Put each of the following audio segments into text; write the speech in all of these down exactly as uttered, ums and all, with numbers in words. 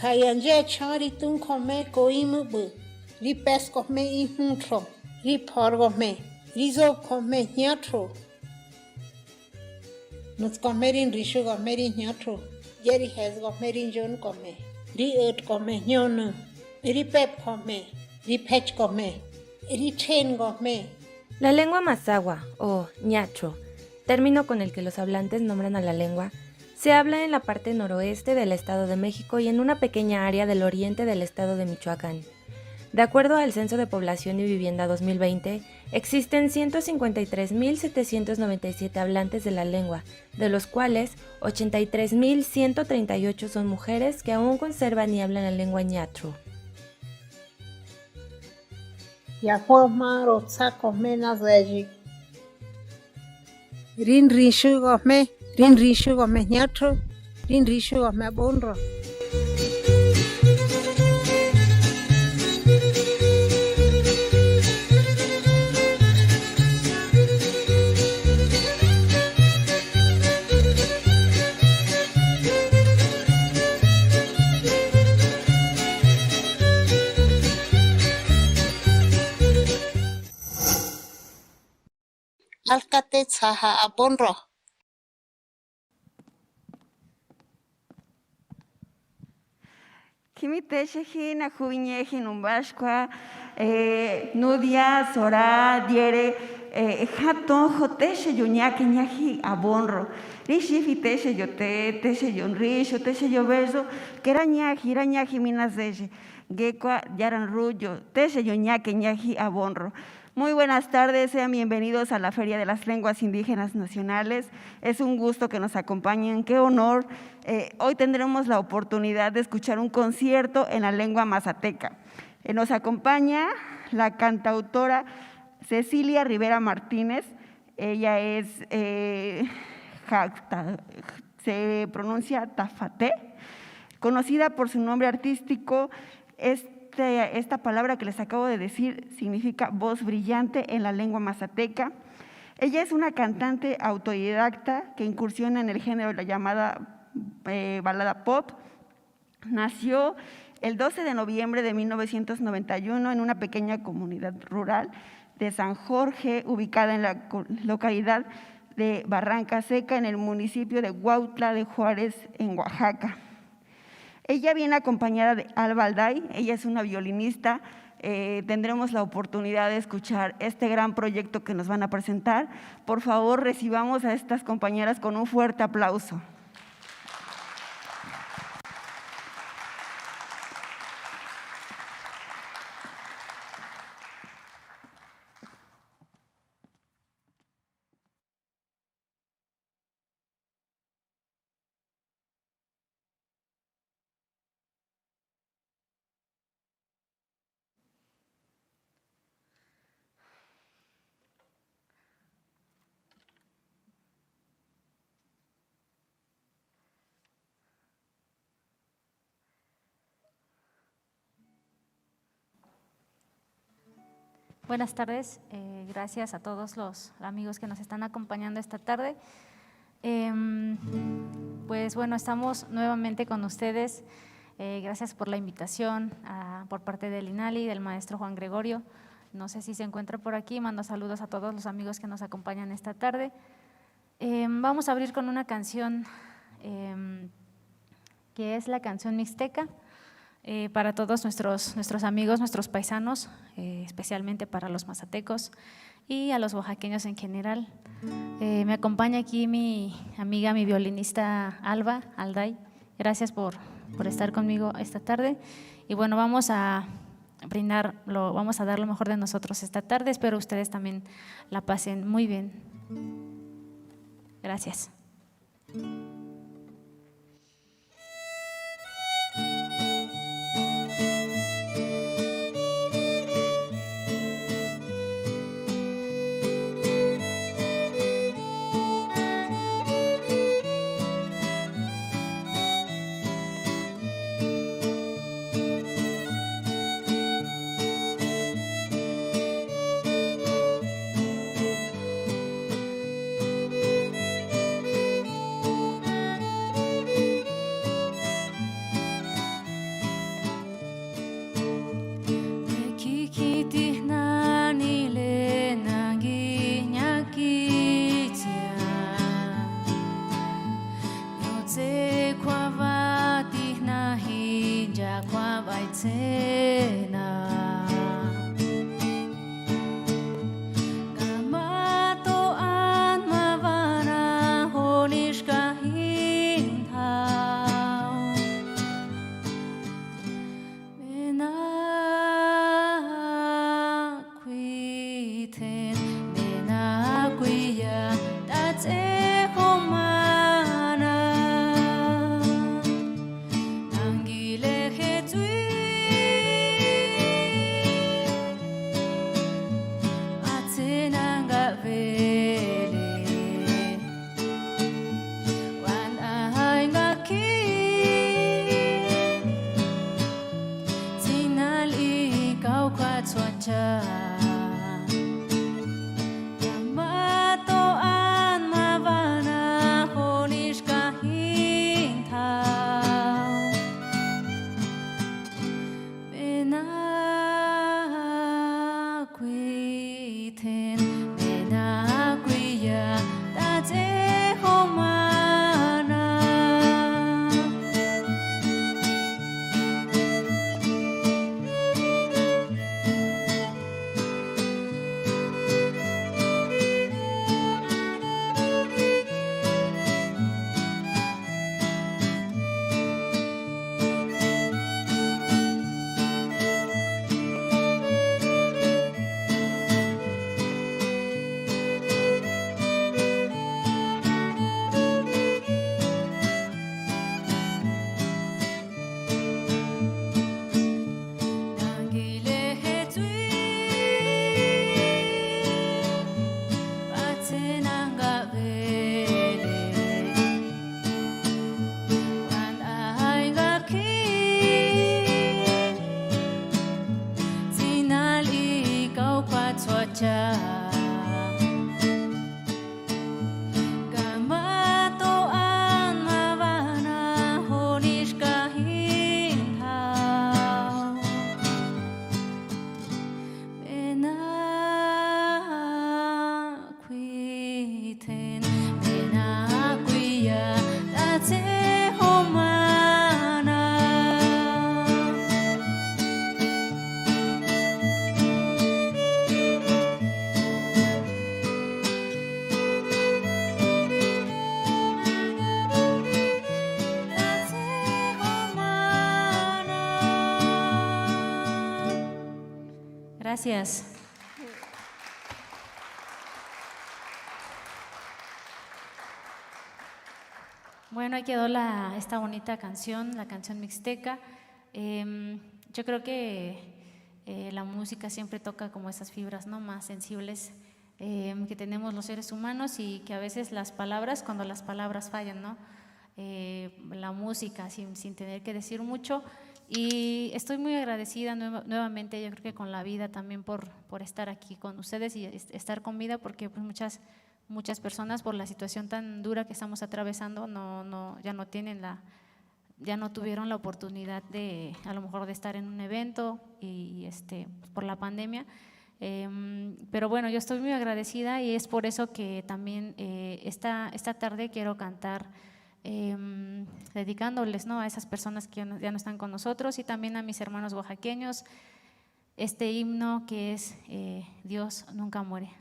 Aya nche chon ri tun kome ko imübü, ri pes kome ihun tro, ri por kome, ri zo kome hia tro. Nutskome ri nrisükome ri hñathru, yeri heskome ri nchünkome, ri ütkome hñonü, ri pepkome, ri phechkome, ri thrienkome. La lengua mazahua o ñathru, término con el que los hablantes nombran a la lengua, se habla en la parte noroeste del Estado de México y en una pequeña área del oriente del estado de Michoacán. De acuerdo al Censo de Población y Vivienda dos mil veinte, existen ciento cincuenta y tres mil setecientos noventa y siete hablantes de la lengua, de los cuales ochenta y tres mil ciento treinta y ocho son mujeres que aún conservan y hablan la lengua ñathru. Ya huo ma ro tsa kome na zeji. Ri nrisükome, ri nrisükome hñathru, ri nrisükome abonro. Alkate tsaha abonro. Kimi teche hina hubiñeji numbaxkua, eh, nudia, sora, diere, eh, jatonjo teche yuñake ñaji abonro. Ri xifi teche yo te, teche yo nrixo, teche yo verso, kera ñaji, ra ñaji mina zeche. Ngekua yaran ruyo, teche yuñake ñaji abonro. Muy buenas tardes, sean bienvenidos a la Feria de las Lenguas Indígenas Nacionales. Es un gusto que nos acompañen, qué honor. Eh, hoy tendremos la oportunidad de escuchar un concierto en la lengua mazateca. Eh, nos acompaña la cantautora Cecilia Rivera Martínez. Ella es, eh, jacta-, se pronuncia Tafate, conocida por su nombre artístico. Este, esta palabra que les acabo de decir significa voz brillante en la lengua mazateca. Ella es una cantante autodidacta que incursiona en el género de la llamada, eh, balada pop. Nació el doce de noviembre de mil novecientos noventa y uno en una pequeña comunidad rural de San Jorge, ubicada en la co-, localidad de Barranca Seca, en el municipio de Huautla de Juárez, en Oaxaca. Ella viene acompañada de Alba Alday, ella es una violinista. Eh, tendremos la oportunidad de escuchar este gran proyecto que nos van a presentar. Por favor, recibamos a estas compañeras con un fuerte aplauso. Buenas tardes, eh, gracias a todos los amigos que nos están acompañando esta tarde. Em, pues bueno, estamos nuevamente con ustedes. Eh, gracias por la invitación, ah, por parte del INALI, del maestro Juan Gregorio. No sé si se encuentra por aquí, mando saludos a todos los amigos que nos acompañan esta tarde. Em, vamos a abrir con una canción, em, que es la canción mixteca, eh, para todos nuestros, nuestros amigos, nuestros paisanos, eh, especialmente para los mazatecos y a los oaxaqueños en general. Eh, me acompaña aquí mi amiga, mi violinista Alba Alday. Gracias por, por estar conmigo esta tarde. Y bueno, vamos a brindar, lo, vamos a dar lo mejor de nosotros esta tarde. Espero ustedes también la pasen muy bien. Gracias. Kwa baitzena. Gamato an mabana honishka hintao. Mena kwiten, mena kwiya, tatse homana. Nangile hetui. Atsenanga vele. Wan ahainga ki. Tsinali kau kwa tsuacha. Mato an mavana honishka hintao. Mena kwiten, mena kwiya, tatse homana. Nangile hetui. Atsenanga vele. Wan ahainga ki. Tsinali kau kwa tsuacha. Gamato an mavana honishka hintao. Mena kwiten, mena kwiya, tatse homana. Gracias. Bueno, ahí quedó la, esta bonita canción, la canción mixteca. Em, yo creo que eh, la música siempre toca como esas fibras, ¿no? Más sensibles em, que tenemos los seres humanos y que a veces las palabras, cuando las palabras fallan, ¿no? Eh, la música sin, sin tener que decir mucho. Y estoy muy agradecida nueva- nuevamente, yo creo que con la vida también por, por estar aquí con ustedes y est- estar con vida, porque pues muchas, muchas personas por la situación tan dura que estamos atravesando no, no, ya no tienen la, ya no tuvieron la oportunidad de, a lo mejor, de estar en un evento y, este, pues, por la pandemia. Em, pero bueno, yo estoy muy agradecida y es por eso que también eh, esta, esta tarde quiero cantar em, dedicándoles, ¿no? A esas personas que ya no, ya no están con nosotros y también a mis hermanos oaxaqueños este himno que es eh, Dios nunca muere.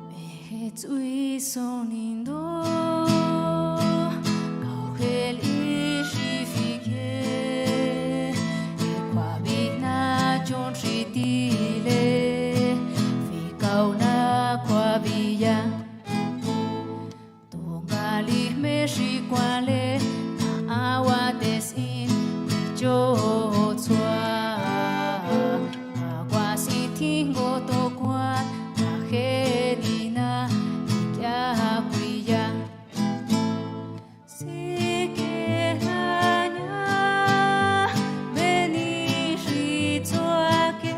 Mehetsui sonindo, kauhel ishifike, kwabina chonritile, fikauna kwabilla. Tongali meshi kwale, awates in chotswa, akwasi tingo tokwa, ahenina, ikya kwiya. Sike hanya, meni shitswake,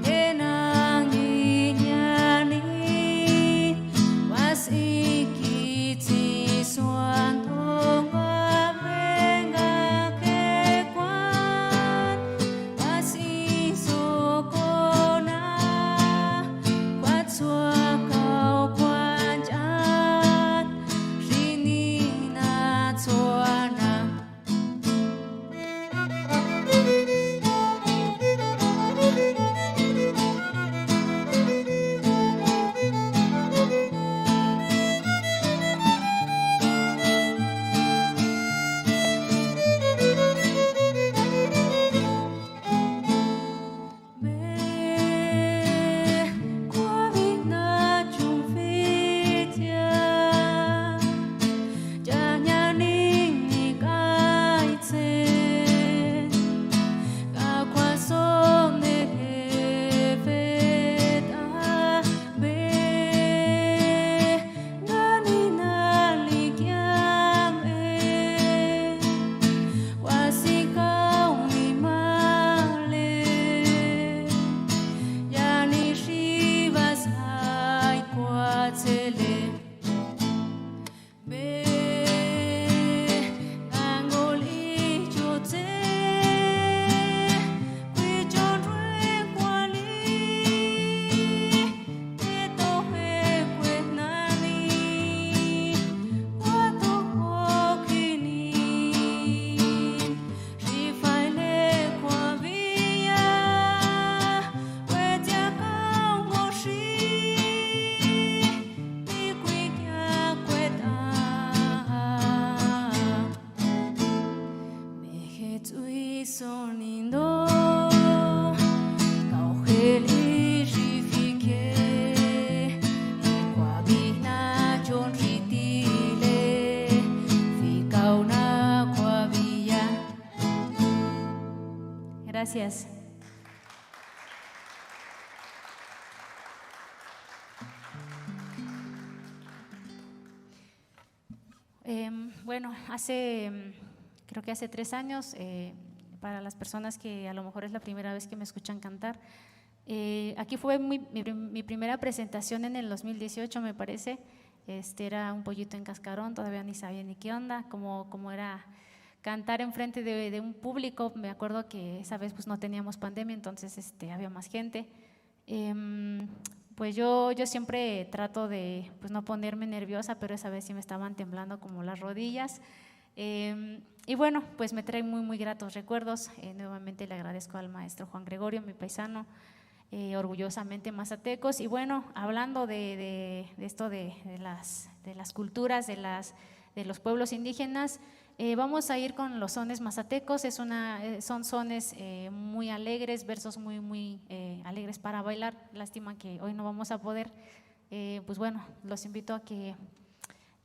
enangi nyani, wasiki tsi swanto, wabenga ke Ts'ui sonindo, kau jeli xifike, ikua bina chon ritile, fikauna kua biya. Gracias. Em, bueno, hace, em, creo que hace tres años, eh, para las personas que a lo mejor es la primera vez que me escuchan cantar, eh, aquí fue mi, mi prim-, mi primera presentación en el dos mil dieciocho, me parece. Este, era un pollito en cascarón, todavía ni sabía ni qué onda, cómo, cómo era cantar enfrente de, de un público. Me acuerdo que esa vez, pues, no teníamos pandemia, entonces, este, había más gente. Em, pues yo, yo siempre trato de, pues, no ponerme nerviosa, pero esa vez sí me estaban temblando como las rodillas. Em, y bueno, pues me trae muy, muy gratos recuerdos. Eh, nuevamente le agradezco al maestro Juan Gregorio, mi paisano, eh, orgullosamente mazatecos. Y bueno, hablando de, de- de esto de, de las, de las culturas, de las, de los pueblos indígenas, eh, vamos a ir con los sones mazatecos. Es una, eh, son sones, eh, muy alegres, versos muy, muy, eh, alegres para bailar. Lástima que hoy no vamos a poder. Eh, pues bueno, los invito a que,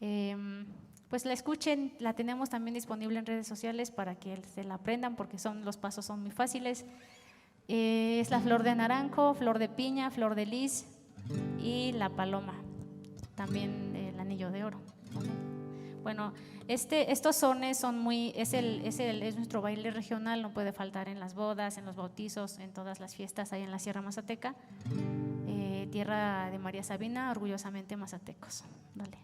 em, pues, la escuchen. La tenemos también disponible en redes sociales para que se la aprendan, porque son, los pasos son muy fáciles. Eh, es la flor de naranjo, flor de piña, flor de lis y la paloma. También el anillo de oro. Bueno, este, estos sones son muy, es el, es el, es nuestro baile regional, no puede faltar en las bodas, en los bautizos, en todas las fiestas ahí en la Sierra Mazateca. Eh, tierra de María Sabina, orgullosamente mazatecos. Dale.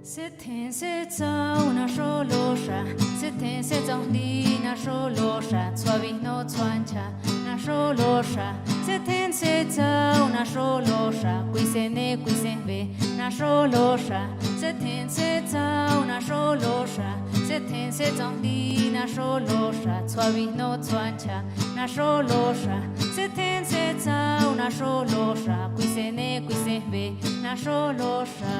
Sethen setsau na sho lo sha, sethen setsau di na sho lo sha, tswa vi no tswa ncha na sho lo sha, sethen setsau na sho lo sha, kui se ne kui se ve na sho lo sha, sethen setsau na sho lo sha, sethen setsau di na sho lo sha, tswa vi no tswa ncha na sho lo sha, sethen setsau na sho lo sha, kui se ne kui se ve na sho lo sha.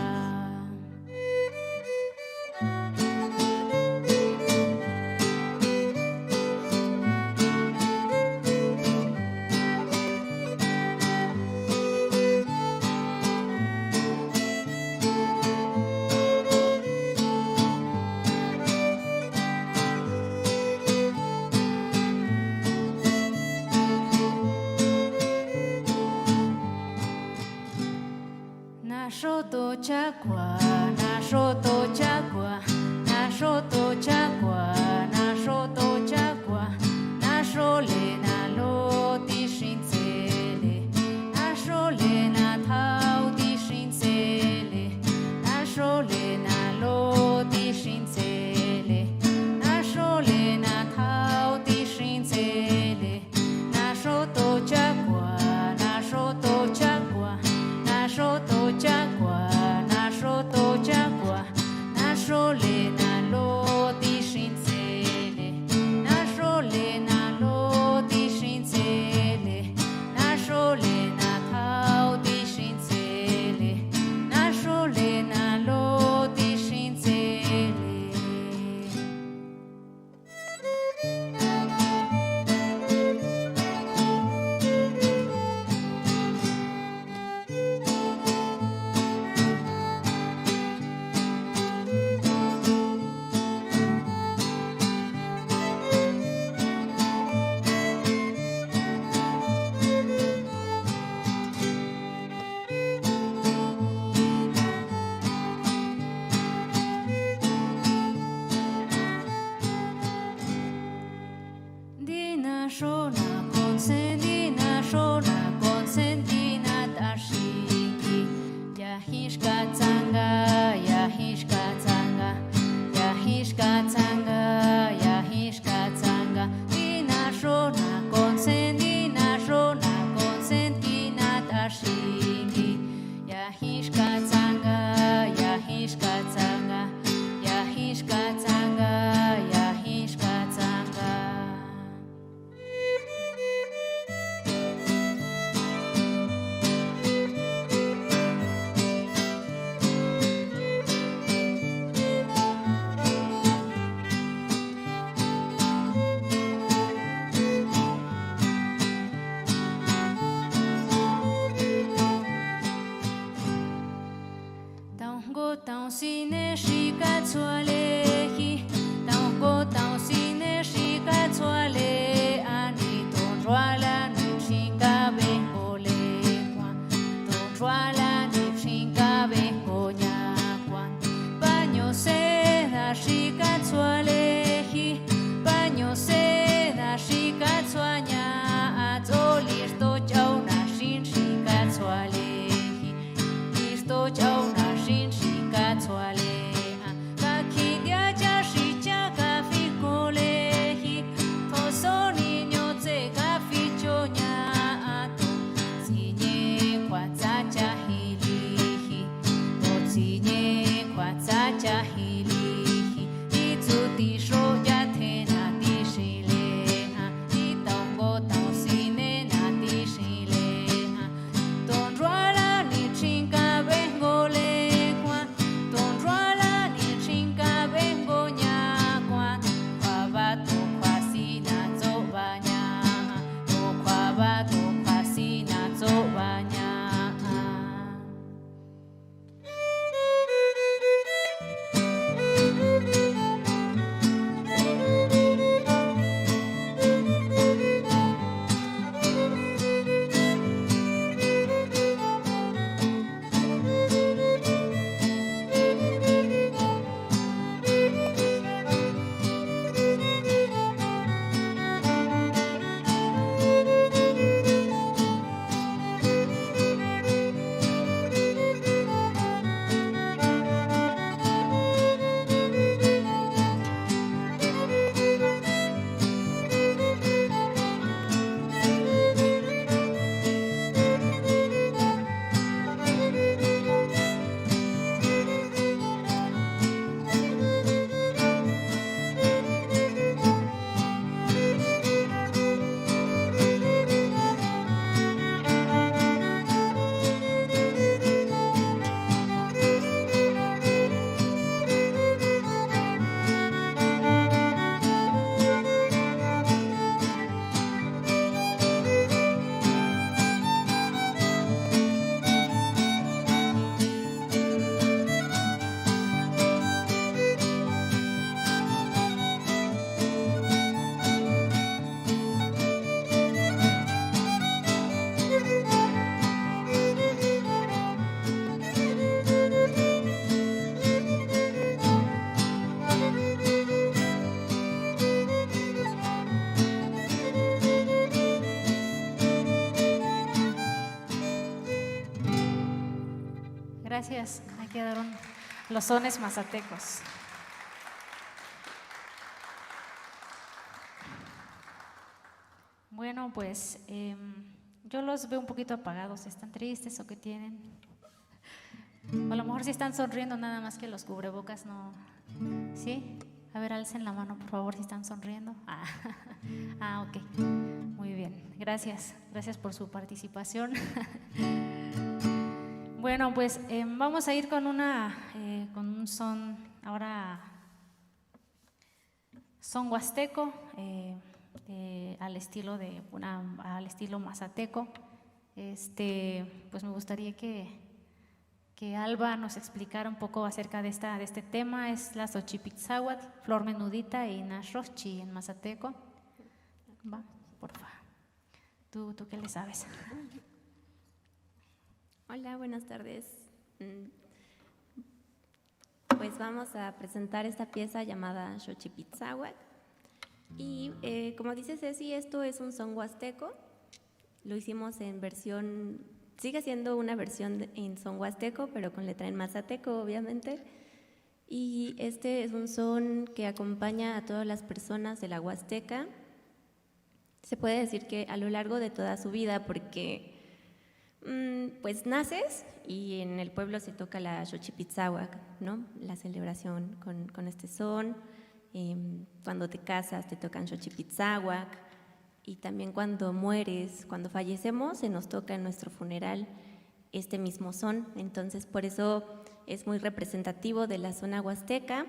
Na sho to chakwa, na sho to chakwa, na sho to chakwa, na sho to chakwa, na sho le na lo ti shin tsele, na sho le na thau ti shin tsele, na sho le na lo ti shin tsele, na sho le na thau ti shin tsele. Na sho to chakwa, na sho to chakwa, na sho to chakwa, na sho to chakwa, na sho le na lo ti shin tsele, na sho le na lo ti shin tsele, na sho le na thau ti shin tsele, na sho le na lo ti shin tsele. Dina shona konsen, dina shona konsen, dina tashiki. Yahishka tsanga, yahishka tsanga, yahishka tsanga, yahishka tsanga. Dina shona konsen, dina shona konsen, dina tashiki. Yahishka tsanga, Ko tausine shika tsuale hi, tau ko tausine shika tsuale, ani tonruala ni shinka bengole kwa, tonruala ni shinka bengoña kwa. Paño seda shika tsuale hi, paño seda shika tsuaña, atso listo chauna shin shika tsuale hi, listo chauna shin shika tsuale. Kakidia cha shicha kafi kolehi, toso niño tse kafi choña ato. Tsinye kwatsa cha hilihi, o tsinye kwatsa cha hilihi, itsuti shoya thena ti shileha, itongo tausine na ti shileha. Tonruala ni chinka bengole kwa, tonruala ni chinka bengoña kwa, kwaba to kwasina tsobaña, o kwaba to kwasina tsobaña. Gracias. Ahí quedaron los sones mazatecos. Bueno, pues em, yo los veo un poquito apagados. ¿Están tristes o qué tienen? O a lo mejor sí están sonriendo, nada más que los cubrebocas no. ¿Sí? A ver, alcen la mano, por favor, si están sonriendo. Ah, ah, ok. Muy bien. Gracias. Gracias por su participación. Bueno, pues em, vamos a ir con una, eh, con un son ahora son huasteco, eh, eh, al estilo de una, al estilo mazateco. Este, pues me gustaría que, que Alba nos explicara un poco acerca de esta, de este tema. Es la Xochipitzahuatl, flor menudita y nashochi en mazateco. Va, por favor. ¿Tú, tú qué le sabes? Hola, buenas tardes. Mm, pues vamos a presentar esta pieza llamada Xochipitzahuac. Y eh, como dice Ceci, esto es un son huasteco. Lo hicimos en versión, sigue siendo una versión en son huasteco, pero con letra en mazateco, obviamente. Y este es un son que acompaña a todas las personas de la Huasteca. Se puede decir que a lo largo de toda su vida, porque mm, pues naces y en el pueblo se toca la Xochipitzahuac, ¿no? La celebración con, con este son. Em, cuando te casas te tocan Xochipitzahuac. Y también cuando mueres, cuando fallecemos, se nos toca en nuestro funeral este mismo son. Entonces, por eso es muy representativo de la zona huasteca.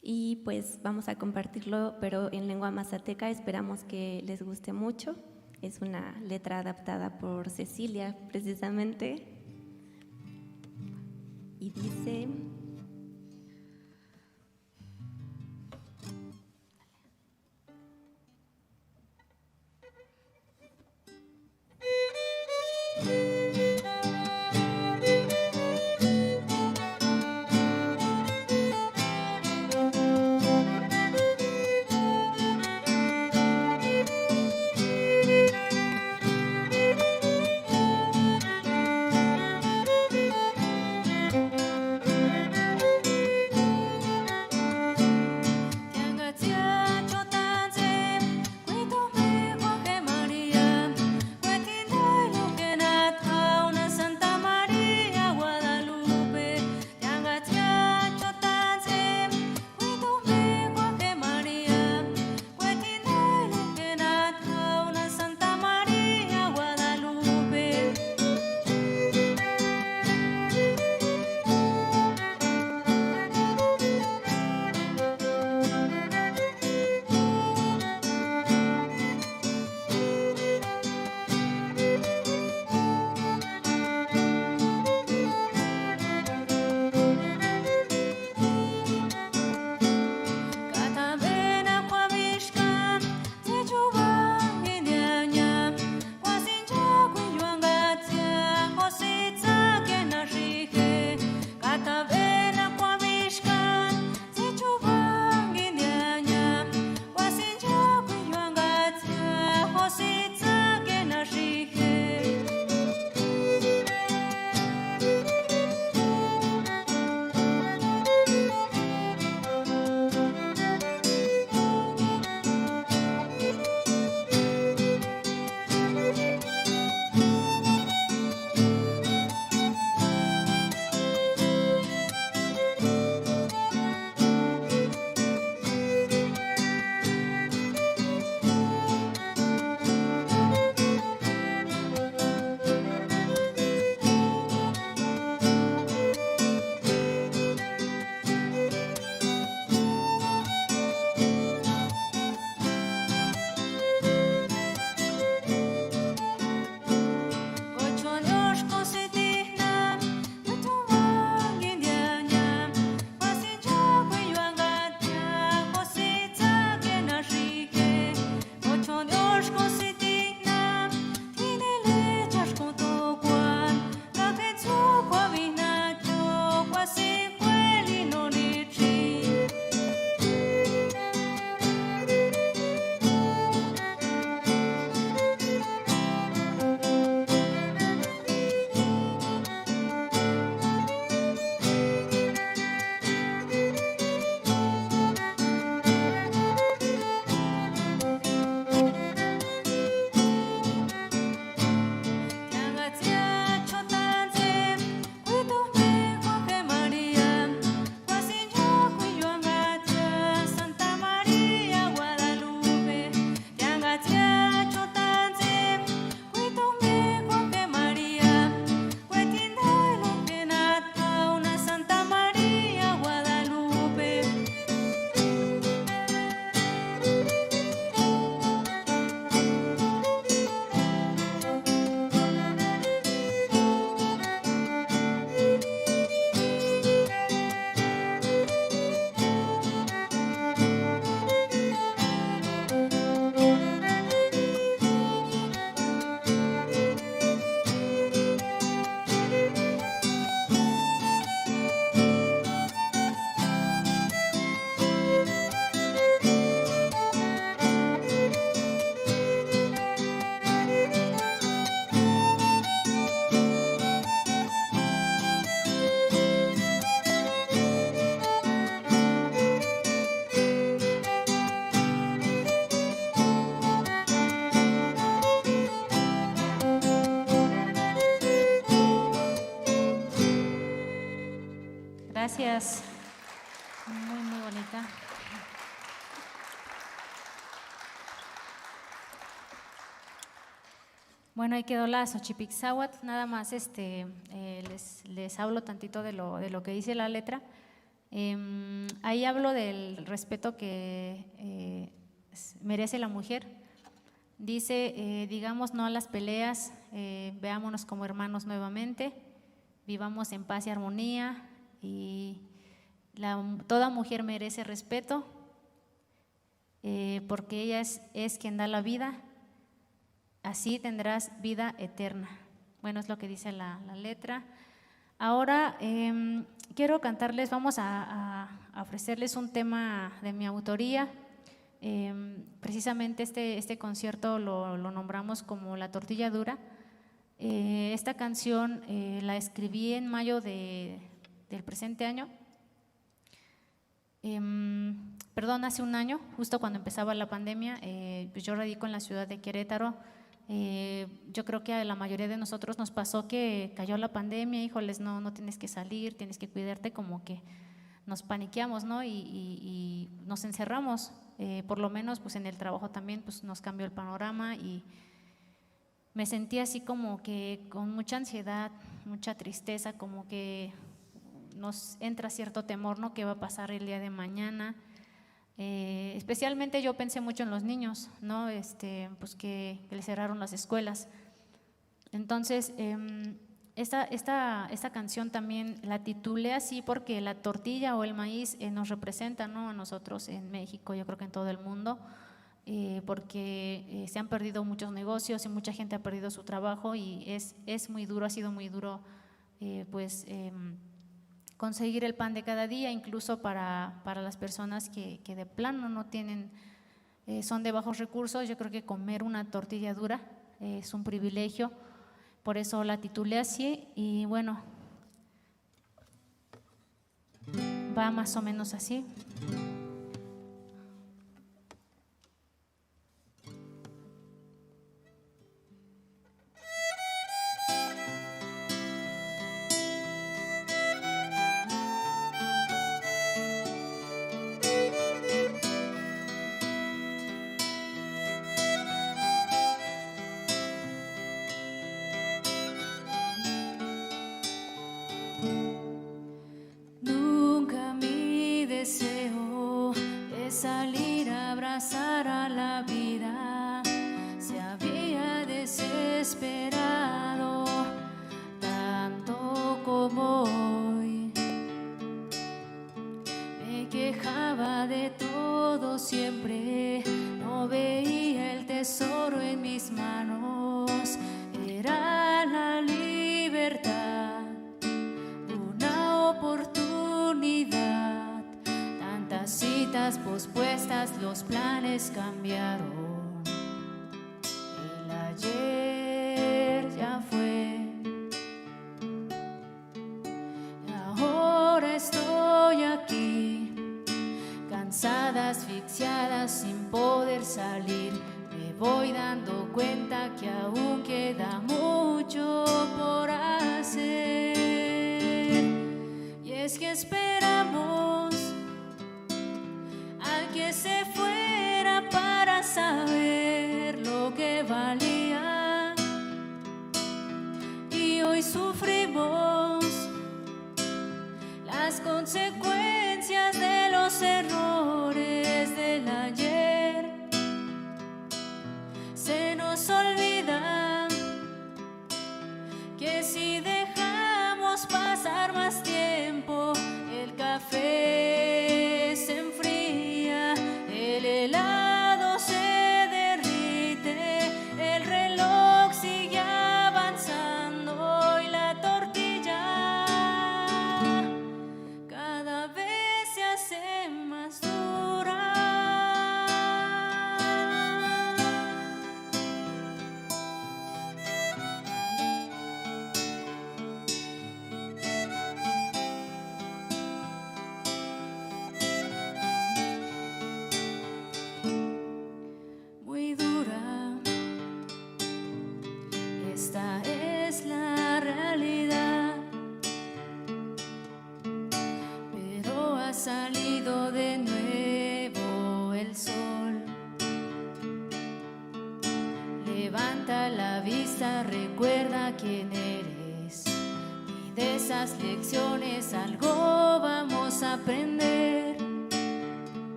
Y pues vamos a compartirlo, pero en lengua mazateca. Esperamos que les guste mucho. Es una letra adaptada por Cecilia, precisamente. Y dice... Bueno, ahí quedó la Xochipixawat. Nada más este, eh, les, les, hablo tantito de lo, de lo que dice la letra. Eh, ahí hablo del respeto que eh, merece la mujer. Dice, eh, digamos no a las peleas, eh, veámonos como hermanos nuevamente, vivamos en paz y armonía, Y la, toda mujer merece respeto, eh, porque ella es, es quien da la vida, así tendrás vida eterna. Bueno, es lo que dice la, la letra. Ahora em, quiero cantarles, vamos a, a, ofrecerles un tema de mi autoría. Em, precisamente este, este concierto lo, lo, nombramos como La Tortilla Dura. Eh, esta canción eh, la escribí en mayo de, del presente año. Em, perdón, hace un año, justo cuando empezaba la pandemia, eh, pues yo radico en la ciudad de Querétaro. Eh, yo creo que a la mayoría de nosotros nos pasó que cayó la pandemia, híjoles, no, no tienes que salir, tienes que cuidarte, como que nos paniqueamos, ¿no? Y, nos encerramos. Eh, por lo menos, pues en el trabajo también, pues nos cambió el panorama y me sentí así como que con mucha ansiedad, mucha tristeza, como que nos entra cierto temor, ¿no? ¿Qué va a pasar el día de mañana? Eh, especialmente yo pensé mucho en los niños, ¿no? Este, pues que, que les cerraron las escuelas. Entonces, em, esta, esta, esta canción también la titulé así porque la tortilla o el maíz eh, nos representa, ¿no? A nosotros en México, yo creo que en todo el mundo, eh, porque eh, se han perdido muchos negocios y mucha gente ha perdido su trabajo y es, es muy duro, ha sido muy duro, eh, pues, em, conseguir el pan de cada día, incluso para, para las personas que, que de plano no tienen, eh, son de bajos recursos. Yo creo que comer una tortilla dura eh, es un privilegio, por eso la titulé así y bueno, va más o menos así.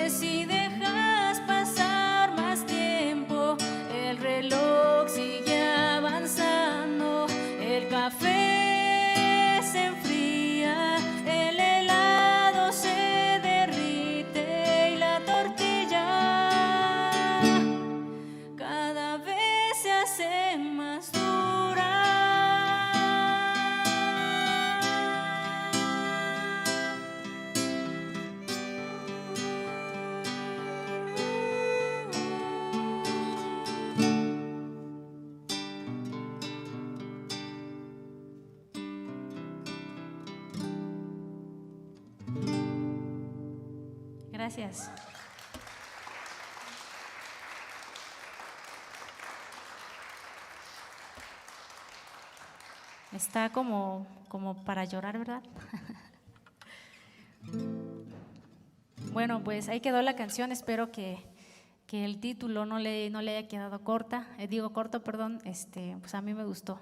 Si dejas pasar más tiempo, el reloj sigue avanzando, el café se enfría, el helado se derrite y la tortilla cada vez se hace más dura. Gracias. Está como, como para llorar, ¿verdad? Bueno, pues ahí quedó la canción. Espero que, que el título no le, no le haya quedado corta. Eh, digo corto, perdón. Este, pues a mí me gustó.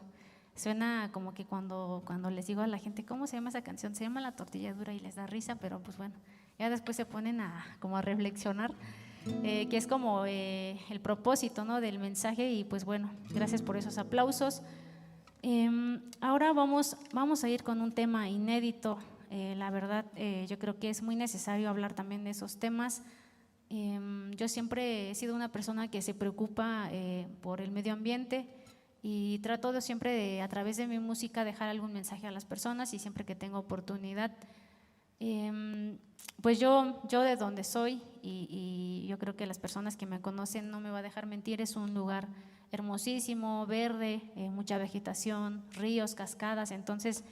Suena como que cuando, cuando les digo a la gente: "¿Cómo se llama esa canción?". "Se llama La Tortilla Dura", y les da risa, pero pues bueno, ya después se ponen a, como a reflexionar, eh, que es como, eh, el propósito, ¿no?, del mensaje. Y pues bueno, gracias por esos aplausos. Em, ahora vamos, vamos a ir con un tema inédito. Eh, la verdad, eh, yo creo que es muy necesario hablar también de esos temas. Em, yo siempre he sido una persona que se preocupa, eh, por el medio ambiente, y trato de siempre, de, a través de mi música, dejar algún mensaje a las personas, y siempre que tengo oportunidad. Em, pues yo, yo de donde soy, y, y yo creo que las personas que me conocen no me va a dejar mentir, es un lugar hermosísimo, verde, eh, mucha vegetación, ríos, cascadas. Entonces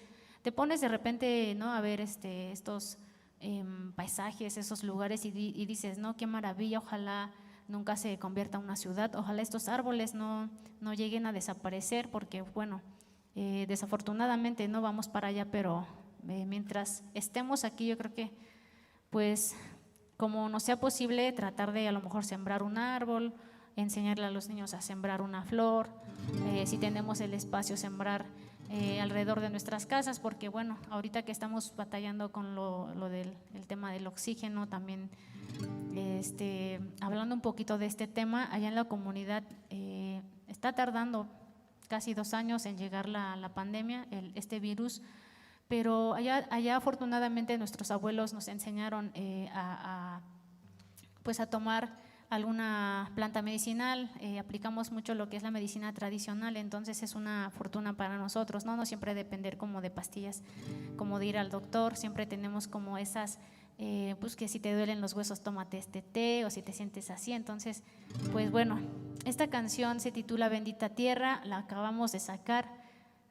te pones de repente, ¿no?, a ver, este, estos, em, paisajes, esos lugares, y di-, y dices: "No, qué maravilla, ojalá nunca se convierta en una ciudad, ojalá estos árboles no, no lleguen a desaparecer", porque bueno, eh, desafortunadamente no vamos para allá, pero, eh, mientras estemos aquí, yo creo que, pues, como nos sea posible, tratar de a lo mejor sembrar un árbol, enseñarle a los niños a sembrar una flor, eh, si tenemos el espacio, sembrar, eh, alrededor de nuestras casas, porque bueno, ahorita que estamos batallando con lo, lo del el tema del oxígeno, también, este, hablando un poquito de este tema, allá en la comunidad, eh, está tardando casi dos años en llegar la, la pandemia, el, este virus, pero allá, allá afortunadamente nuestros abuelos nos enseñaron, eh, a, a, pues, a tomar alguna planta medicinal. Eh, aplicamos mucho lo que es la medicina tradicional, entonces es una fortuna para nosotros, ¿no? No siempre depender como de pastillas, como de ir al doctor, siempre tenemos como esas, eh, pues, que si te duelen los huesos, tómate este té, o si te sientes así. Entonces, pues bueno, esta canción se titula Bendita Tierra, la acabamos de sacar.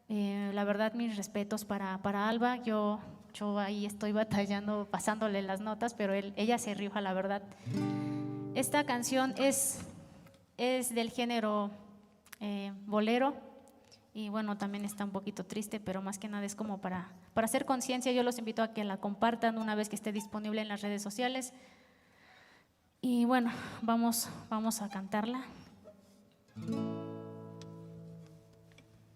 Eh, la verdad, mis respetos para, para Alba. Yo, yo ahí estoy batallando, pasándole las notas, pero él, ella se rifa, la verdad. Esta canción es, es del género, eh, bolero, y bueno, también está un poquito triste, pero más que nada es como para, para hacer conciencia. Yo los invito a que la compartan una vez que esté disponible en las redes sociales. Y bueno, vamos, vamos a cantarla.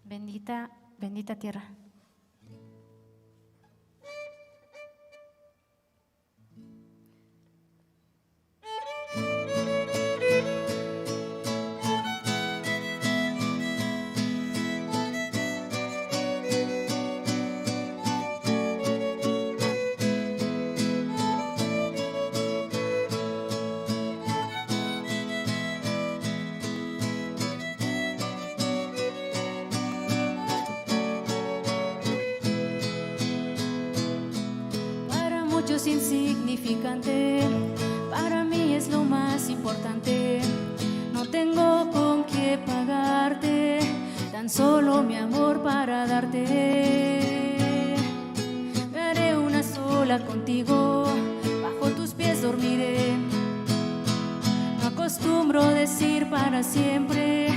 Bendita, bendita tierra. Para muchos insignificante, para mí es lo más importante. No tengo con qué pagarte, tan solo mi amor para darte. Me haré una sola contigo, bajo tus pies dormiré. No acostumbro decir para siempre,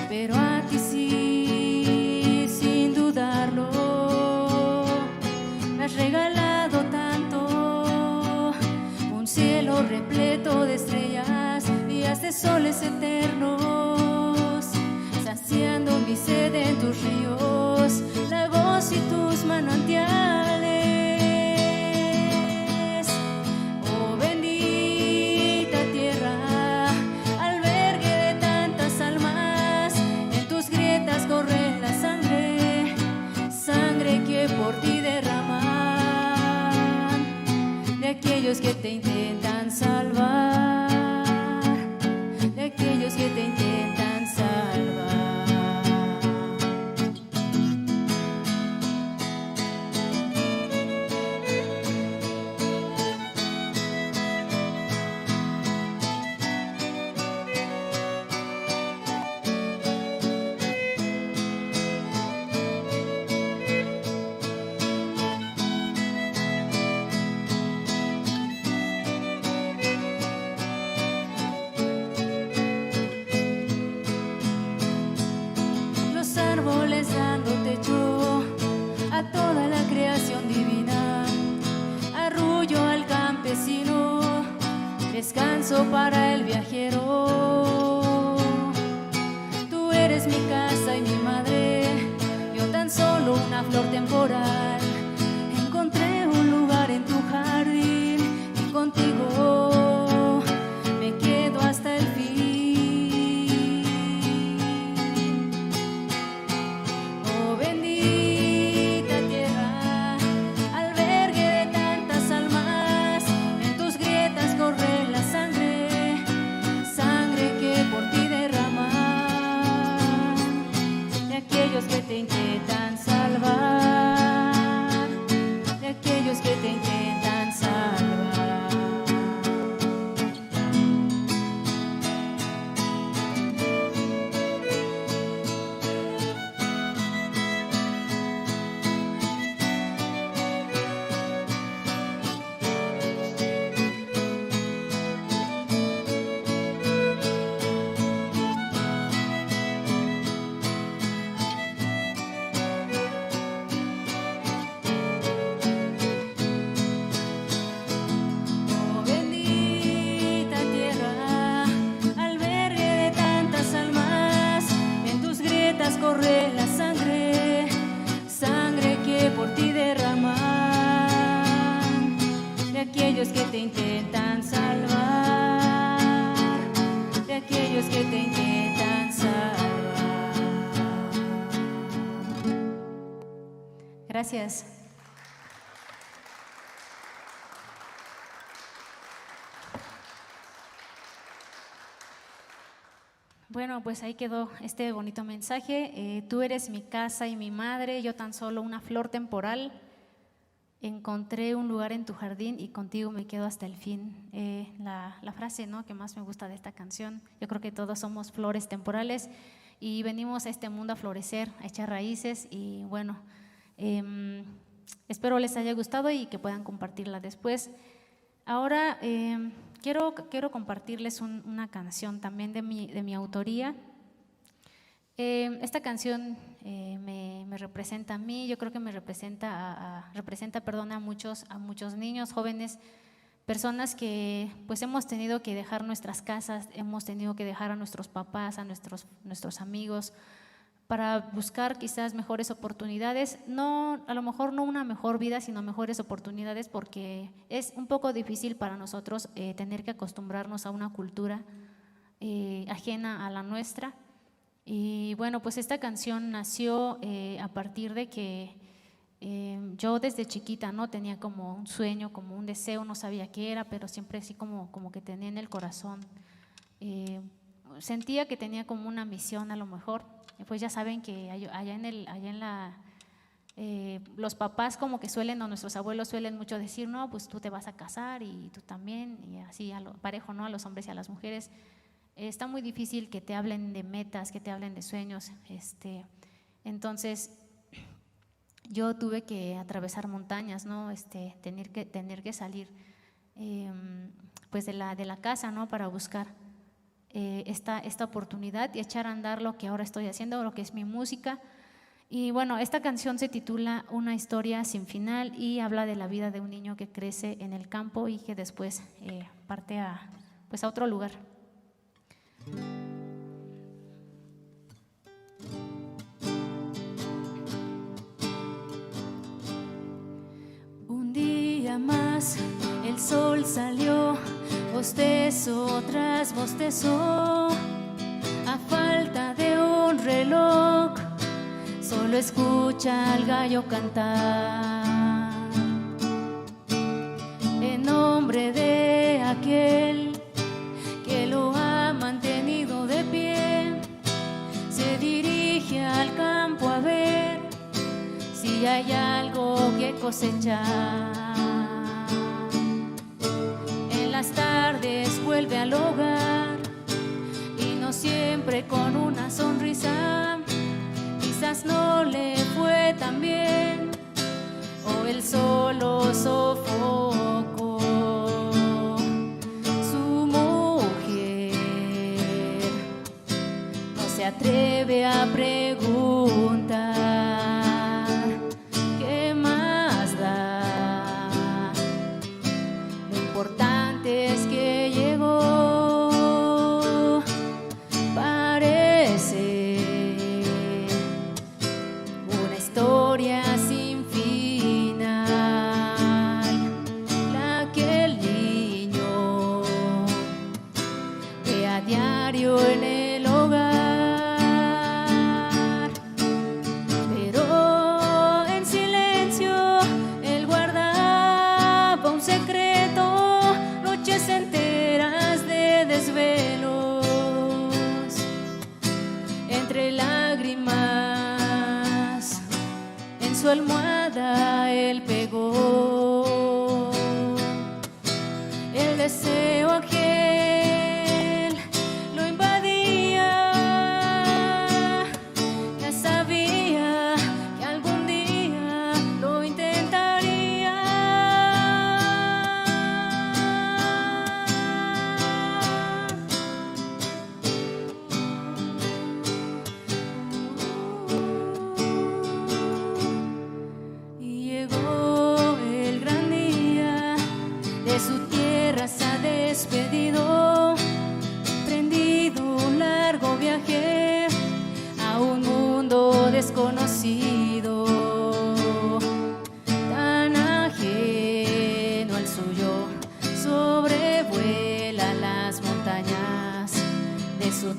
pero a ti sí, sin dudarlo. Me has regalado tanto, un cielo repleto de estrellas, días de soles eternos, saciando mi sed en tus ríos, lagos y tus manantiales. Oh, bendita Eso para el viajero. Tú eres mi casa y mi madre, yo tan solo una flor temporal. Encontré un lugar en tu jardín y contigo me quedo hasta el fin. Oh bendita tierra, albergue de tantas almas, en tus grietas corre la sangre, sangre que por ti derraman de aquellos que te intentan salvar, de aquellos que te intentan salvar. Oh bendita tierra, albergue de tantas almas, en tus grietas corre la sangre, sangre que por ti derraman de aquellos que te intentan salvar, de aquellos que te intentan salvar. Gracias. Bueno, pues ahí quedó este bonito mensaje. Eh, tú eres mi casa y mi madre, yo tan solo una flor temporal. Encontré un lugar en tu jardín y contigo me quedo hasta el fin. Eh, la, la frase, ¿no?, que más me gusta de esta canción. Yo creo que todos somos flores temporales y venimos a este mundo a florecer, a echar raíces y bueno, em, espero les haya gustado y que puedan compartirla después. Ahora em, quiero, quiero compartirles un- una canción también de mi, de mi autoría. Em, esta canción eh, me, me representa a mí, yo creo que me representa a, a- representa, perdón, a muchos, a muchos niños, jóvenes, personas que pues hemos tenido que dejar nuestras casas, hemos tenido que dejar a nuestros papás, a nuestros, nuestros amigos, para buscar quizás mejores oportunidades, no, a lo mejor no una mejor vida, sino mejores oportunidades, porque es un poco difícil para nosotros eh, tener que acostumbrarnos a una cultura eh, ajena a la nuestra. Y bueno, pues esta canción nació eh, a partir de que eh, yo desde chiquita, ¿no? Tenía como un sueño, como un deseo, no sabía qué era, pero siempre así como, como que tenía en el corazón. Eh, sentía que tenía como una misión a lo mejor. Pues ya saben que allá en, el, allá en la... Eh, los papás como que suelen, o nuestros abuelos suelen mucho decir, no, pues tú te vas a casar y tú también, y así a lo, parejo, ¿no? A los hombres y a las mujeres. Eh, está muy difícil que te hablen de metas, que te hablen de sueños. Este, entonces, yo tuve que atravesar montañas, ¿no? Este, tener, que, tener que salir eh, pues de la, de la casa, ¿no? Para buscar eh, esta, esta oportunidad y echar a andar lo que ahora estoy haciendo, lo que es mi música. Y bueno, esta canción se titula Una historia sin final y habla de la vida de un niño que crece en el campo y que después eh, parte a, pues a otro lugar. Un día más el sol salió, bostezo tras bostezo, a falta de un reloj, solo escucha al gallo cantar. En nombre de aquel que lo ha mantenido de pie, se dirige al campo a ver si hay algo que cosechar. En las tardes vuelve al hogar y no siempre con una sonrisa. Quizás no le fue tan bien o él solo sofocó. Su mujer no se atreve a preguntar qué más da. Lo importante es que llegó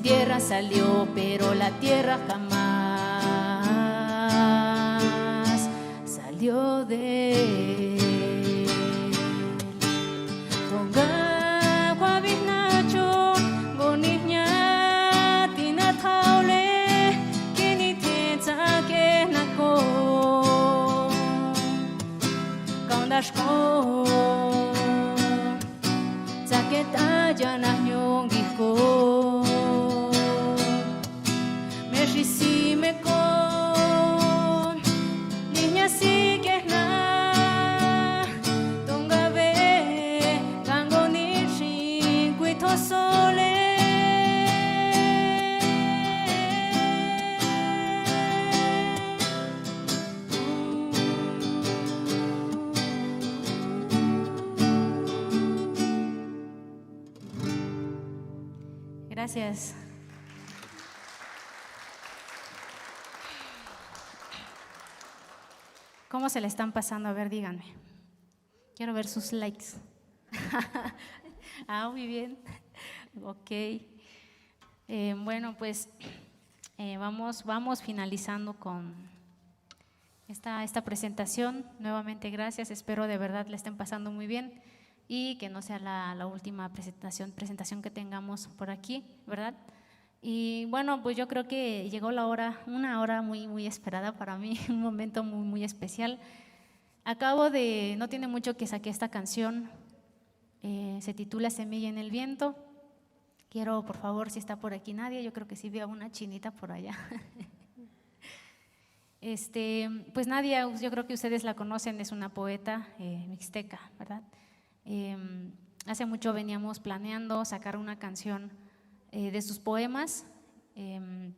Tierra salió, pero la tierra jamás salió de él. Tonga wabihnacho, gonihña tina thaule, kini thetsa ke nako. Kaundashko. Tsaketa yana ñongiko. Meshisimeko. Niña sikehna. Tongabe. Gango nishin kuitosole. Gracias. ¿Cómo se le están pasando? A ver, díganme. Quiero ver sus likes. Ah, muy bien. Ok. Eh, bueno, pues eh, vamos, vamos finalizando con esta, esta presentación. Nuevamente, gracias. Espero de verdad le estén pasando muy bien y que no sea la, la última presentación, presentación que tengamos por aquí, ¿verdad? Y bueno, pues yo creo que llegó la hora, una hora muy, muy esperada para mí, un momento muy, muy especial. Acabo de, no tiene mucho que saqué esta canción, eh, se titula Semilla en el Viento. Quiero, por favor, si está por aquí nadie, yo creo que sí veo una chinita por allá. Este, pues Nadia, yo creo que ustedes la conocen, es una poeta eh, mixteca, ¿verdad? Em, hace mucho veníamos planeando sacar una canción eh, de sus poemas. Em,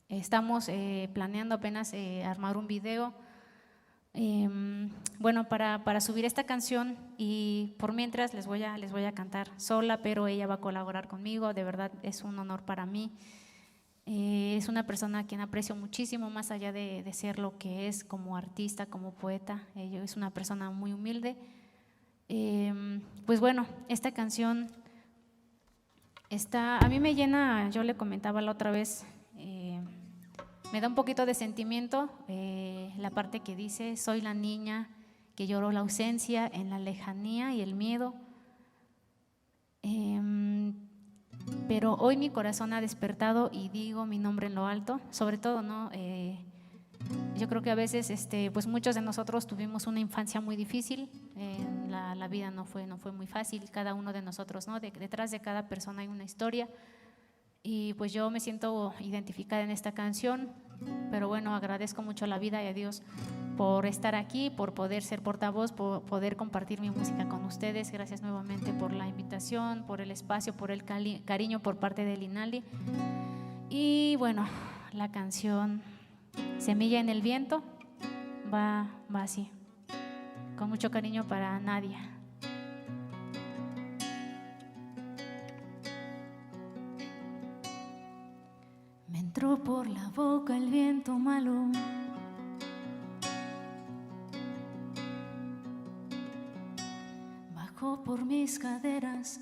estamos eh, planeando apenas eh, armar un video. Em, bueno, para, para subir esta canción y por mientras les voy a, les voy a cantar sola, pero ella va a colaborar conmigo. De verdad es un honor para mí. Eh, es una persona a quien aprecio muchísimo, más allá de, de ser lo que es como artista, como poeta. Ella es una persona muy humilde. Em, pues bueno, esta canción está, a mí me llena, yo le comentaba la otra vez, eh, me da un poquito de sentimiento eh, la parte que dice: "Soy la niña que lloró la ausencia en la lejanía y el miedo. Em, pero hoy mi corazón ha despertado y digo mi nombre en lo alto", sobre todo, ¿no? Eh, yo creo que a veces, este, pues muchos de nosotros tuvimos una infancia muy difícil, eh, la, la vida no fue, no fue muy fácil, cada uno de nosotros, ¿no? De- detrás de cada persona hay una historia. Y pues yo me siento identificada en esta canción, pero bueno, agradezco mucho a la vida y a Dios por estar aquí, por poder ser portavoz, por poder compartir mi música con ustedes. Gracias nuevamente por la invitación, por el espacio, por el cali- cariño por parte del INALI. Y bueno, la canción Semilla en el Viento va, va así. Con mucho cariño para Nadia. Me entró por la boca el viento malo. Bajó por mis caderas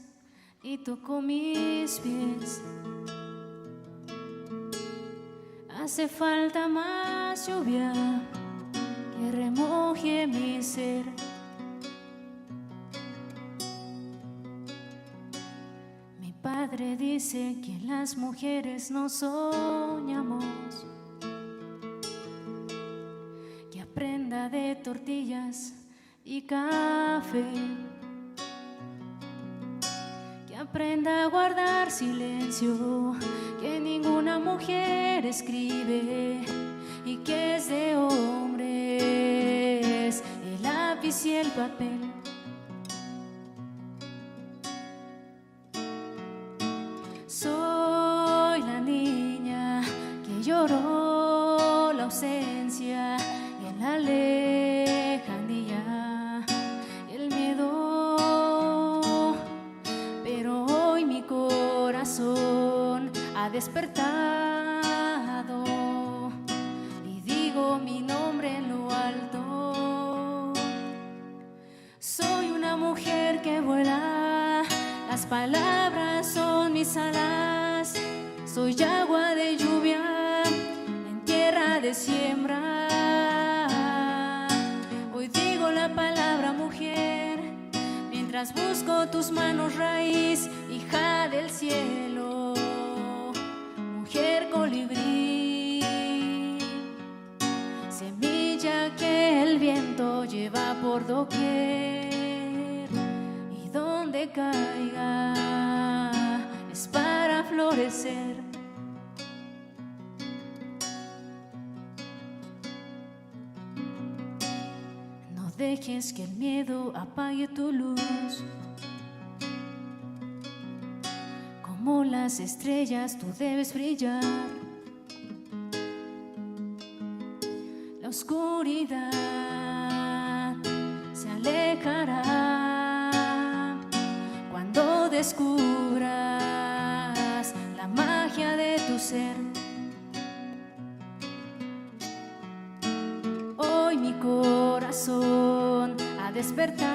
y tocó mis pies. Hace falta más lluvia que remoje mi ser. Mi padre dice que las mujeres no soñamos. Que aprenda de tortillas y café. Que aprenda a guardar silencio, que ninguna mujer escribe y que es de hombres el lápiz y el papel. Soy la niña que lloró la ausencia en la lejanía, el miedo. Pero hoy mi corazón ha despertado y digo mi nombre en lo alto. Soy una mujer que vuela, las palabras son mis alas. Soy agua de lluvia en tierra de siembra. Hoy digo la palabra mujer, mientras busco tus manos raíz, hija del cielo, mujer colibrí. Semilla que el viento lleva por doquier y donde caiga es para florecer. No dejes que el miedo apague tu luz. Como las estrellas tú debes brillar. La oscuridad se alejará cuando descubras la magia de tu ser. Hoy mi corazón ha despertado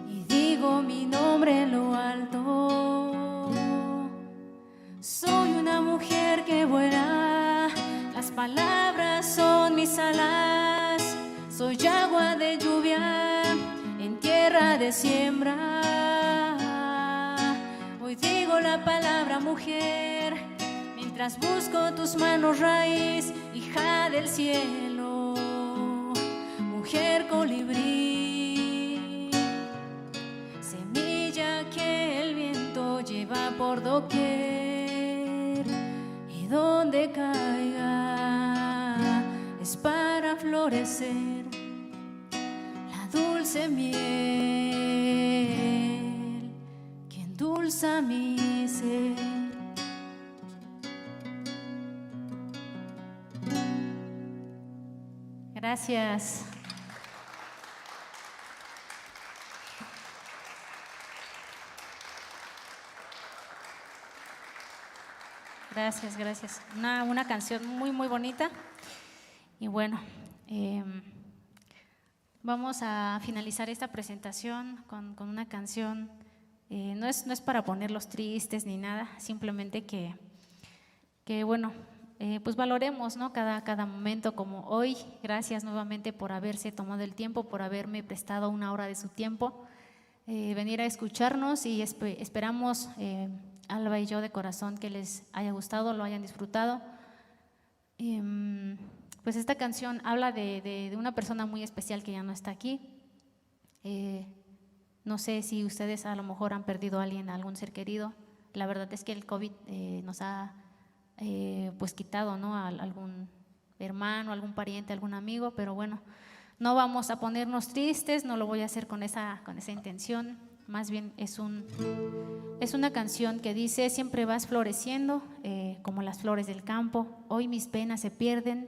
y digo mi nombre en lo alto. Soy una mujer que vuela, las palabras son mis alas. Soy agua de lluvia en tierra de siembra. Hoy digo la palabra mujer, mientras busco tus manos raíz, hija del cielo, mujer colibrí. Semilla que el viento lleva por doquier y donde caiga es para florecer. La dulce miel que endulza mi ser. Gracias. Gracias, gracias. Una, una canción muy, muy bonita. Y bueno, em, vamos a finalizar esta presentación con, con una canción. Eh, no es, no es para ponerlos tristes ni nada, simplemente que, que bueno, eh, pues valoremos, ¿no? Cada, cada momento como hoy. Gracias nuevamente por haberse tomado el tiempo, por haberme prestado una hora de su tiempo, eh, venir a escucharnos y espe-, esperamos, eh, Alba y yo de corazón, que les haya gustado, lo hayan disfrutado. Em, pues esta canción habla de, de- de una persona muy especial que ya no está aquí. Eh, no sé si ustedes a lo mejor han perdido a alguien, a algún ser querido. La verdad es que el COVID, eh, nos ha, eh, pues quitado, ¿no? A algún hermano, algún pariente, algún amigo, pero bueno, no vamos a ponernos tristes, no lo voy a hacer con esa, con esa intención. Más bien es un, es una canción que dice: "Siempre vas floreciendo, eh, como las flores del campo. Hoy mis penas se pierden,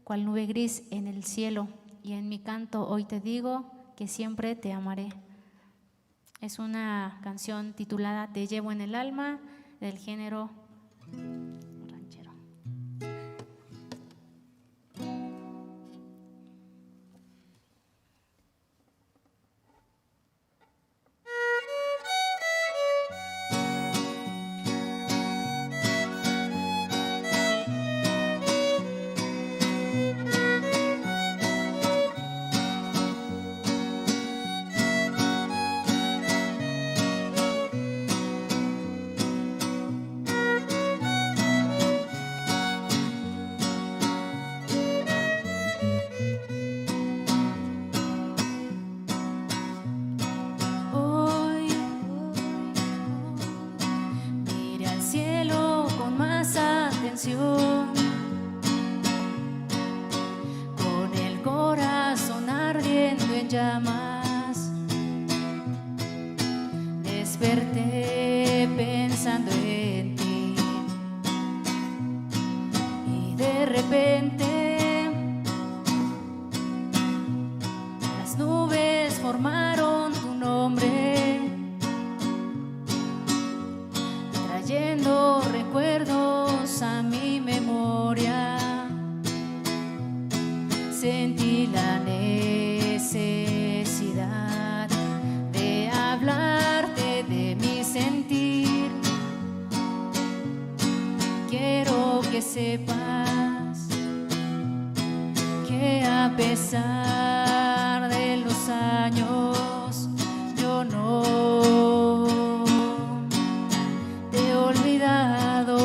cual nube gris en el cielo. Y en mi canto hoy te digo que siempre te amaré". Es una canción titulada Te llevo en el alma, del género ranchero. Hoy mire al cielo con más atención, con el corazón ardiendo en llamas. Desperté pensando en ti y de repente las nubes formaron tu nombre, trayendo recuerdos a mi memoria. Sentí la necesidad de hablarte, de mi sentir. sepas que a pesar de los años, yo no te he olvidado.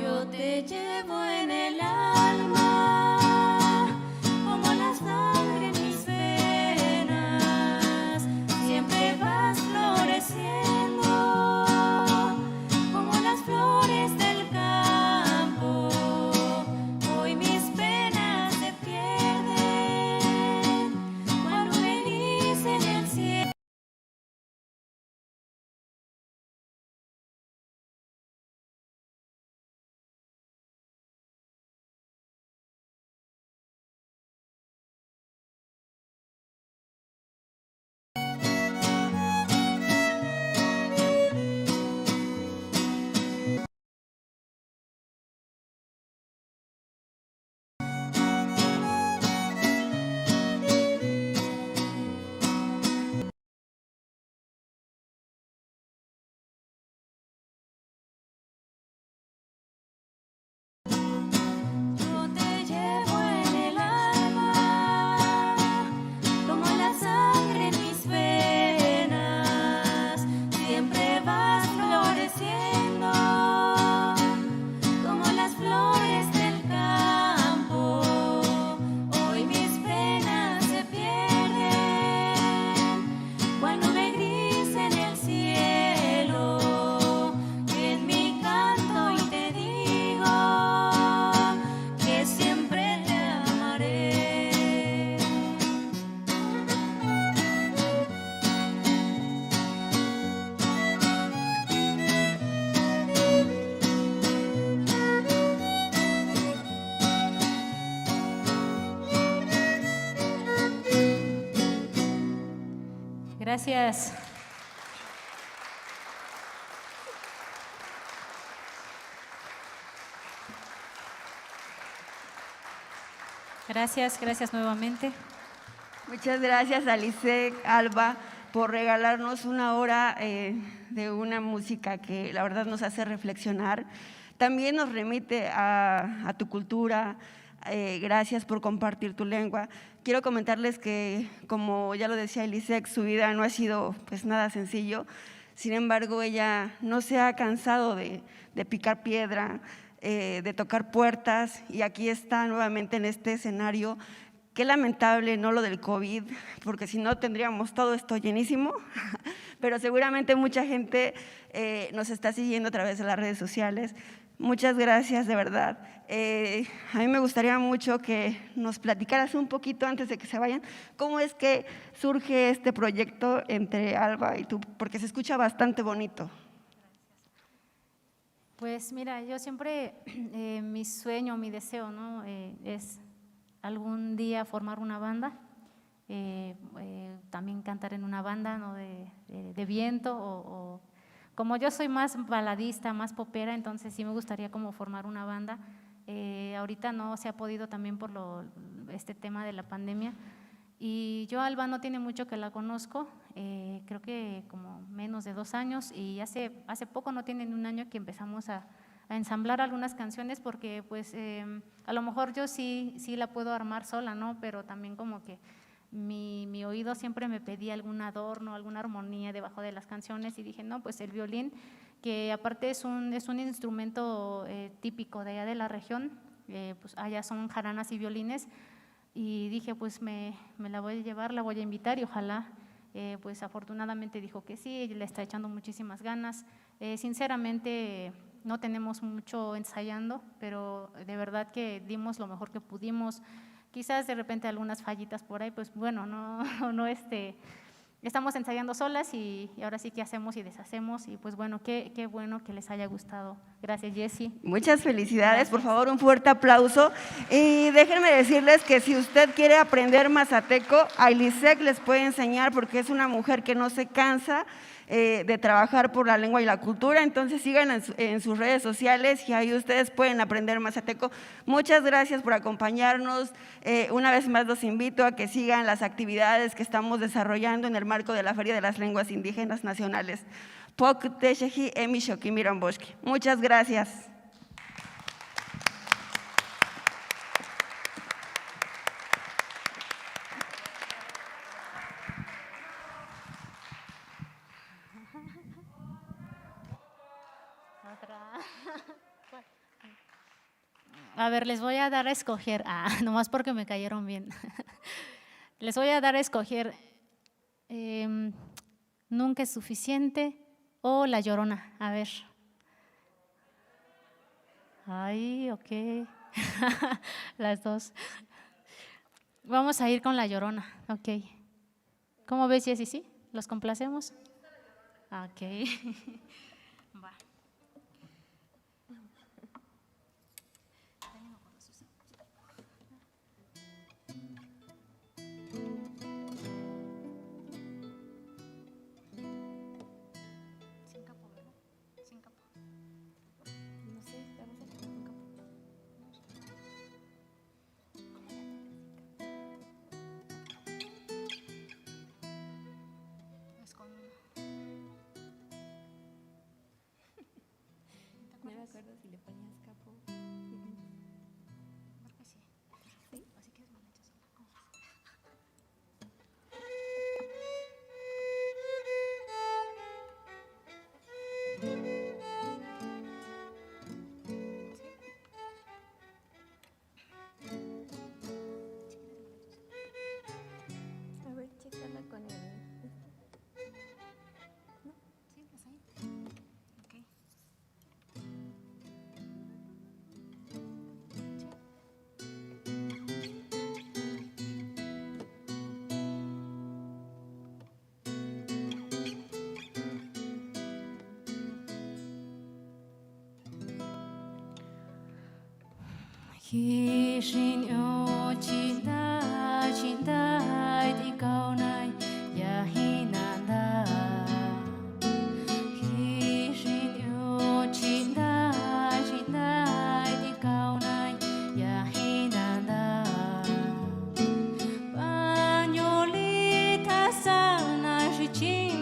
Yo te llevo en el alma como la sangre en mis venas. Siempre vas floreciendo como las flores del campo. Hoy mis penas se pierden cuando me dicen el cielo. Yo te llevo en el alma, como la sangre en mis venas, siempre vas floreciendo, como las flores del campo. Hoy mis penas se pierden cuando me grise en el cielo, en mi canto y te digo que siempre te amaré. Gracias. Gracias, gracias nuevamente. Muchas gracias, Alice, Alba, por regalarnos una hora eh, de una música que la verdad nos hace reflexionar. También nos remite a, a tu cultura. Eh, gracias por compartir tu lengua. Quiero comentarles que, como ya lo decía Elisec, su vida no ha sido pues nada sencillo. Sin embargo, ella no se ha cansado de, de picar piedra, eh, de tocar puertas, y aquí está nuevamente en este escenario. Qué lamentable, ¿no?, lo del COVID, porque si no tendríamos todo esto llenísimo, pero seguramente mucha gente eh, nos está siguiendo a través de las redes sociales. Muchas gracias, de verdad. Eh, a mí me gustaría mucho que nos platicaras un poquito antes de que se vayan, cómo es que surge este proyecto entre Alba y tú, porque se escucha bastante bonito. Pues mira, yo siempre, eh, mi sueño, mi deseo, ¿no? Eh, es algún día formar una banda, eh, eh, también cantar en una banda, ¿no? De, de- de viento o, o- como yo soy más baladista, más popera, entonces sí me gustaría como formar una banda. Eh, ahorita no se ha podido también por lo, este tema de la pandemia. Y yo a Alba no tiene mucho que la conozco, eh, creo que como menos de dos años, y hace, hace poco, no tiene ni un año que empezamos a, a ensamblar algunas canciones porque pues em, a lo mejor yo sí, sí la puedo armar sola, ¿no? Pero también como que mi, mi oído siempre me pedía algún adorno, alguna armonía debajo de las canciones y dije, no, pues el violín, que aparte es un, es un instrumento eh, típico de allá de la región, eh, pues allá son jaranas y violines, y dije, pues me, me la voy a llevar, la voy a invitar y ojalá, eh, pues afortunadamente dijo que sí, ella le está echando muchísimas ganas. Eh, sinceramente no tenemos mucho ensayando, pero de verdad que dimos lo mejor que pudimos. Quizás de repente algunas fallitas por ahí, pues bueno, no, no este, estamos ensayando solas y, y ahora sí que hacemos y deshacemos y pues bueno, qué, qué bueno que les haya gustado. Gracias, Jessy. Muchas felicidades, por favor, un fuerte aplauso. Y déjenme decirles que si usted quiere aprender mazateco, Ailisec les puede enseñar porque es una mujer que no se cansa eh, de trabajar por la lengua y la cultura. Entonces sigan en, su- en sus redes sociales y ahí ustedes pueden aprender mazateco. Muchas gracias por acompañarnos. Eh, una vez más los invito a que sigan las actividades que estamos desarrollando en el marco de la Feria de las Lenguas Indígenas Nacionales. Pok Tesheji Emi Shoki Miramboshki. Muchas gracias. A ver, les voy a dar a escoger, ah, nomás porque me cayeron bien. Les voy a dar a escoger em, Nunca es suficiente o La Llorona. A ver. Ay, ok. Las dos. Vamos a ir con La Llorona, ok. ¿Cómo ves, Jessy? ¿Sí? ¿Los complacemos? Ok. Va. Sin capo, ¿verdad? Sin capo. No sé, tal vez el capo. Es con uno. ¿Te acuerdas? No me acuerdo si le ponías capo. Creo que sí. ¿Sí? Así que es mal hecho sola. ¿Cómo vas? A ver, chécala con el... ¿No? Sí, pues ahí. Ok. Jishin yo chinda chinda di kaunai ya hinanda. Jishin yo chinda chinda di kaunai ya hinanda. Panyoli tasana shichin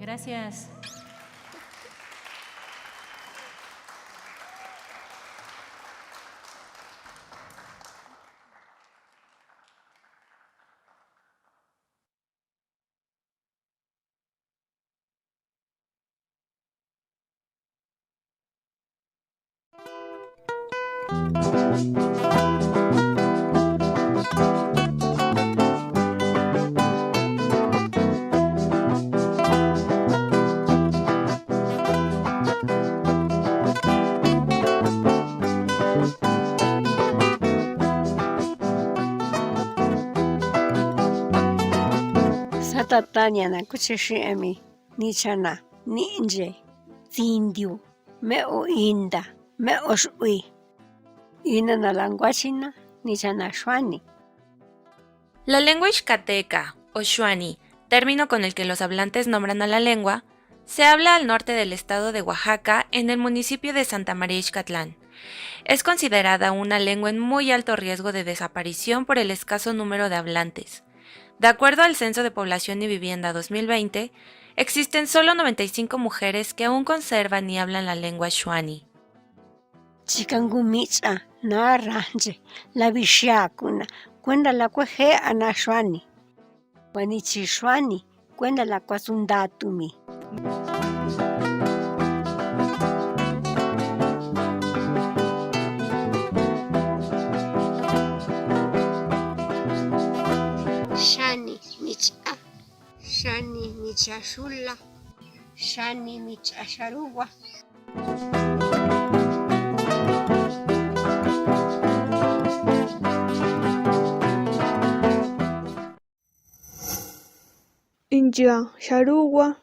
Gracias. Tata niña na kuchi xi'emi, nichana, ni'nye, tsindiu, me'o inda, me'o x'ui. Ina na languachina, nichana xuani. La lengua ixcateca, o shuani, término con el que los hablantes nombran a la lengua, se habla al norte del estado de Oaxaca, en el municipio de Santa María Ixcatlán. Es considerada una lengua en muy alto riesgo de desaparición por el escaso número de hablantes. De acuerdo al Censo de Población y Vivienda dos mil veinte, existen solo noventa y cinco mujeres que aún conservan y hablan la lengua shuani. Chikangu mich'a na ranje, la vishiakuna, cuenda la cueje ana shuani. Wanichi shuani, cuenda la cuasundatumi. Shani mich'a, shani mich'a shula, shani mich'a sharugua. Inchya sharugua,